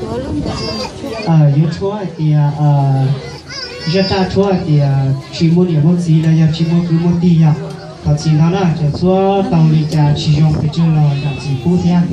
Yuav tshuab hais tias, zaj raj tshuab hais tias tsis muaj niam muaj txiv los yog tsis muaj kwv muaj tij yog. Thov txim ntau na, cov txhua tau li cas tsis zoo pes tsawg los zam txim pub thiab.